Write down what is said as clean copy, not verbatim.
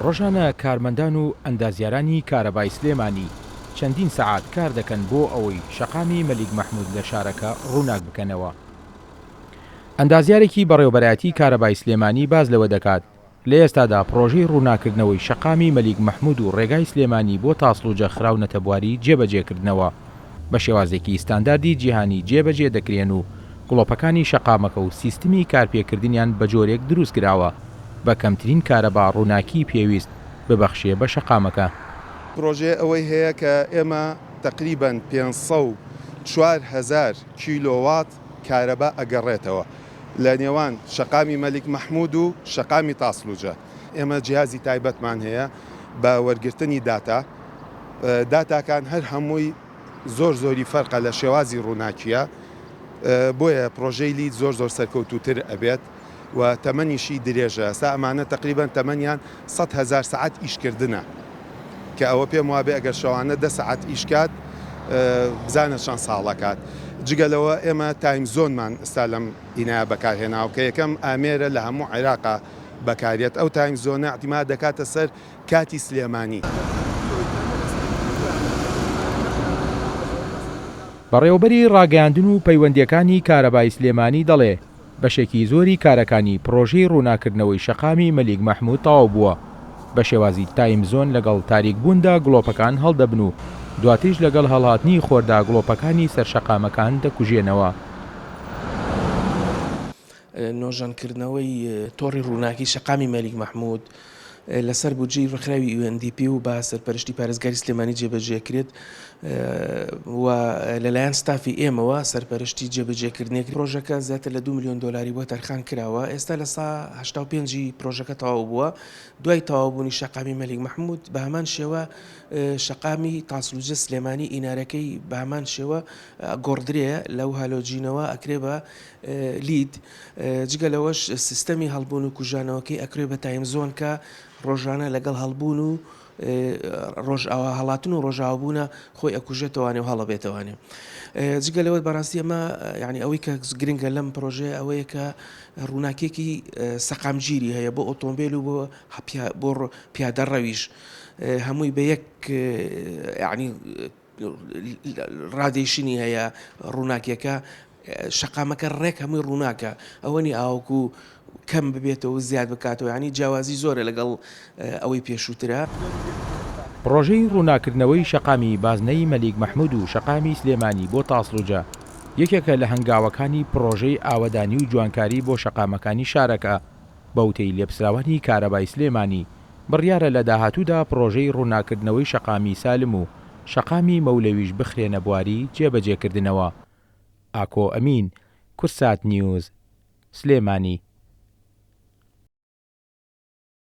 ڕۆژانە کارمەندان و ئەندازیارانی کارەبای سلێمانی چەندین سەعات کار دەکەن بۆ ئەوەی شەقامی مەلیک مەحمود لە شارەکە ڕووناک بکەنەوە. ئەندازیارێکی بەڕێوەبەرایەتی کارەبای سلێمانی باس لەوە دەکات، لە ئێستادا پڕۆژەی ڕووناککردنەوەی شەقامی مەلیک مەحمود و ڕێگای سلێمانی بۆ تاسڵوجە خراونەتە بواری جێبەجێکردنەوە، بە شێوازێکی ستانداردی جیهانی جێبەجێ دەکرێن و گڵۆپەکانی شەقامەکە و سیستمی کارپێکردنیان بەجۆرێک دروستکراوە بە کەمترین کارەبا ڕووناکیی پێویست ببەخشێ بە شەقامەکە. پرۆژەیە ئەوەی هەیە کە ئێمە تەقریبەن 504 هەزار کیلۆوات کارەبا ئەگەڕێتەوە لە نێوان شەقامی مەلیک مەحمود و شەقامی تاسلوجە. ئێمە جیهازی تایبەتمان هەیە بە وەرگرتنی داتا، داتاکان هەر هەمووی زۆر زۆری فەرقە لە شێوازی ڕووناکیە، بۆیە پرۆژەی لید زۆر زۆر سەرکەوتووتر ئەبێت و تەمەنیشی درێژە، ئێستا ئەمانە تەقریبەن تەمەنیان 100,000 سەعات ئیشکردنە کە ئەوە پێم وابێ ئەگەر شەوانە 10 سەعات ئیشکات بزانە چەند ساڵەکات. جگە لەوە ئێمە time zone مان ئستا لەم ئینایە بەکارهێناوە کە یەکەم ئامێرە لە هەموو عێراقا بەکاریەت، ئەو time zone ە ئیعتیماد دەکاتە سەر کاتی سلێمانی. بەڕێوەبەری ڕاگەیاندن و پەیوەندییەکانی کارەبای سلێمانی دەڵێ، بەشێکی زۆری کارەکانی پڕۆژەی ڕووناککردنەوەی شەقامی مەلیک مەحمود تەواو بووە، بە شێوازی time zone لەگەڵ تاریکبووندا گڵۆپەکان هەڵدەبن و دواتریش لەگەڵ هەڵهاتنی خۆردا گڵۆپەکانی سەر شەقامەکان دەکوژێنەوە. نۆژەنکردنەوەی تۆڕی ڕووناکی شەقامی مەلیک مەحمود لەسەر بودجەی ڕێکخراوی UNDP و بە سەرپەرشتی پارێزگاری سلێمانی جێبەجێکرێت و لەلایەن ستافی ئێمەوە سەرپەرشتی جێبەجێکردنێک پرۆژەکە زیاتر لە 2 میلیۆن دۆلاری بۆ تەرخان کراوە ئێستا لە سا 85 پرۆژەکە تەواو بووە دوای تەواوبوونی شەقامی مەلیک مەحمود بە هەمان شێوە شەقامی تاسلوجە سلێمانی ئینارەکەی بە هەمان شێوە گۆڕدرێ لەو هالۆجینەوە ئەکرێ بە لید، جگە لەوەش سیستەمی هەڵبوون و کوژانەوەکەی ئەکرێ بە time zone کە ڕۆژانە لەگەڵ هەڵبوون و ڕۆژئاوا هەڵاتن و ڕۆژاوابوونە خۆی ئەکوژێتەوانێ و هەڵەبێتەوانێ. جگە لەوەت بەڕاستی ئەمە یعنی ئەوەی کە گرنگە لەم پرۆژەیە ئەوەیە کە ڕووناکێکی سەقامگیری هەیە بۆ ئۆتۆمبیل و بۆ بۆ پیادەڕەویش هەمووی بە یەک یعنی radiation ی هەیە ڕووناکیەکە شەقامەکە ڕێک هەمووی ڕووناکە ئەوە نی ئاوەکو کەم ببێتەوە زیاد بکاتەوە ینی جیاوازی زۆرە لەگەڵ ئەوەی پێشووترە. پڕۆژەی ڕووناککردنەوەی شەقامی بازنەی مەلیک مەحمود و شەقامی سلێمانی بۆ تاسڵوجە یەکێکە لە هەنگاوەکانی پڕۆژەی ئاوەدانی و جوانکاری بۆ شەقامەکانی شارەکە، بەوتەی لێپسراوانی کارەبای سلێمانی، بڕیارە لە داهاتوودا پڕۆژەی ڕووناککردنەوەی شەقامی سالم و شەقامی مەولەویش بخرێنە بواری جێبەجێکردنەوە. ئاکۆ ئەمین، کوردسات نیوز، سلێمانی.